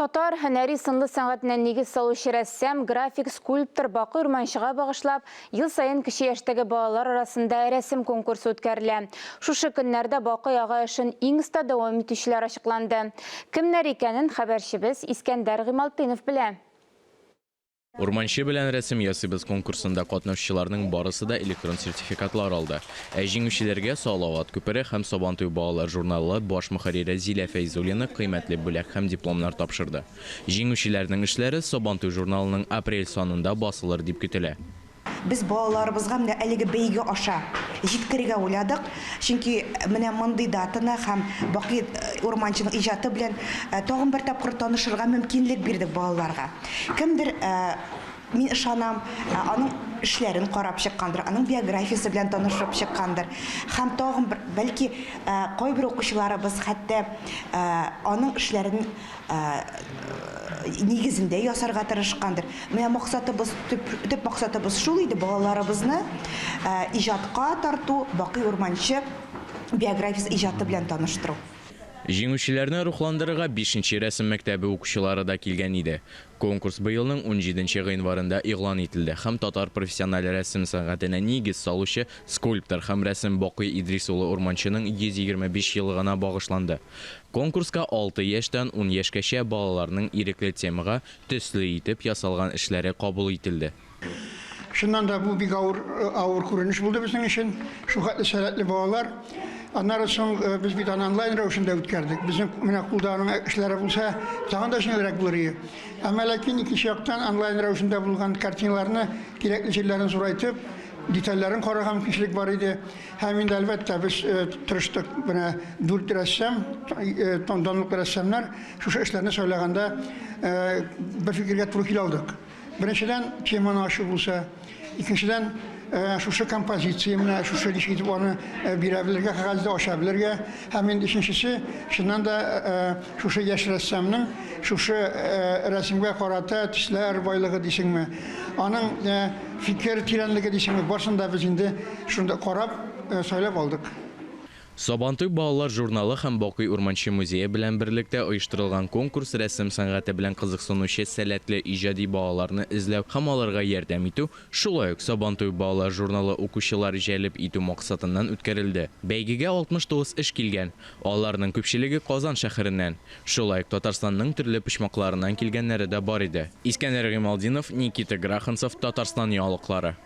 Татар һөнәри сынлы сәнгатенә нигез салучы рәссам, график, скульптор Бакый Урманчыга багышлап, ел саен кече яшьтәге балалар арасында рәсем конкурсы үткәрелә. Шушы көннәрдә Бакый ага эшен иң оста дәвам итүчеләр ачыкланды. Кемнәр икәнен хәбәрчебез Искәндәр Гыймалтдинов белә. Урманчы белән рәсем ясыйбыз конкурсында катнашучыларның барысы да электрон сертификатлар алды. Ә җиңүчеләргә Салават күпере һәм Сабантуй балалар журналы баш мөхәррире Зилә Фәйзуллина кыйммәтле бүләк һәм дипломнар тапшырды. Җиңүчеләрнең эшләре Сабантуй журналының апрель санында басылыр дип көтелә. Без балаларыбызга менә әлеге бәйге аша җиткерергә уйладык, чөнки менә мондый датаны һәм Бакый Урманченың иҗаты белән тагын бер тапкыр танышырга мөмкинлек бирдек балаларга. Кемдер, мин ышанам, аның эшләрен карап чыккандыр, аның биографиясе белән танышып чыккандыр. Һәм тагын бер, бәлки, кайбер укучыларыбыз хәтта аның эшләрен нигезендә ясарга тырышкандыр. Менә максатыбыз, төп, төп максатыбыз шул иде, балаларыбызны иҗатка тарту, Бакый Урманче биографиясе, иҗаты белән таныштыру. Җиңүчеләрне рухландырырга бишенче рәсем мәктәбе укучылары да килгән иде. Конкурс быелның унҗиденче гыйнварында игълан ителде һәм татар профессиональ рәсем сәнгатенә нигез салучы скульптор һәм рәсем Бакый Идрис улы Урманченың 125 еллыгына багышланды. Конкурска алты яшьтән ун яшькәчә балаларның ирекле темага төсле итеп ясалган эшләре кабул ителде. Чыннан да, бу бик авыр, авыр күренеш булды безнең өчен. Шул хәтле сәләтле балалар. Аннары соң без бит аны онлайн рәвешендә үткәрдек. Безнең менә кулда аның эшләре булса, тагын да җиңелрәк булыр иде. Әмма ләкин икенче яктан онлайн рәвешендә булган картиналарны кирәкле җирләрен зурайтып, детальләрен карарга мөмкинчелек бар иде. Һәм инде, әлбәттә, без тырыштык, менә дүрт рәссам, данлыклы рәссамнар шушы эшләрне сайлаганда бер фикергә туры килә алдык. Беренчедән, теманы ачу булса, икенчедән, шушы композиция, менә шушы ничек итеп аны бирә белергә, кәгазьдә ача белергә. Һәм инде өченчесе, чыннан да, шушы яшь рәссамның шушы рәсемгә карата төсләр байлыгы дисеңме, аның фикер тирәнлеге дисеңме, барысын да без инде Шунда карап, сайлап алдык. Сабантуй балалар журналы һәм Бакый Урманче музее белән берлектә оештырылган конкурс рәсем сәнгате белән кызыксынучы сәләтле иҗади балаларны эзләү һәм аларга ярдәм итү, шулай ук Сабантуй балалар журналы укучылар җәлеп итү максатыннан үткәрелде. Бәйгегә 69 эш килгән. Аларның күпчелеге Казан шәһәреннән. Шулай ук Татарстанның төрле почмакларыннан килгәннәре дә бар иде. Искәндәр Гыймалтдинов, Никита Граханцев, Татарстан яңалыклары.